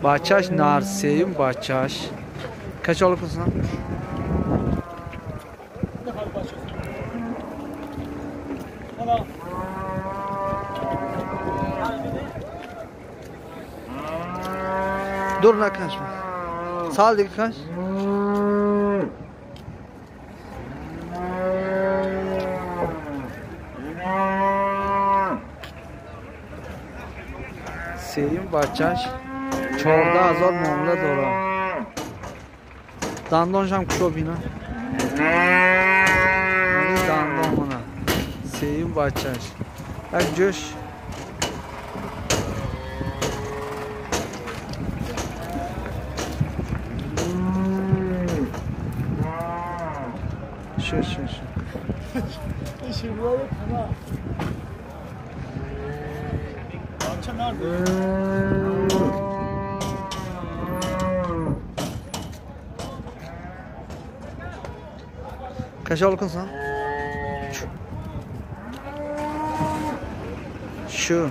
Бачаш нар, сеюм бачаш. Качол кунсан? Дур накаш. Сал дига каш. Сеюм бачаш 14,000 муомила дорад. Дандоншам кушо бина. Дандон мана. Сеюм бачаш. Як ҷӯш. Шу шу шу. Кашол кунсан? Шу.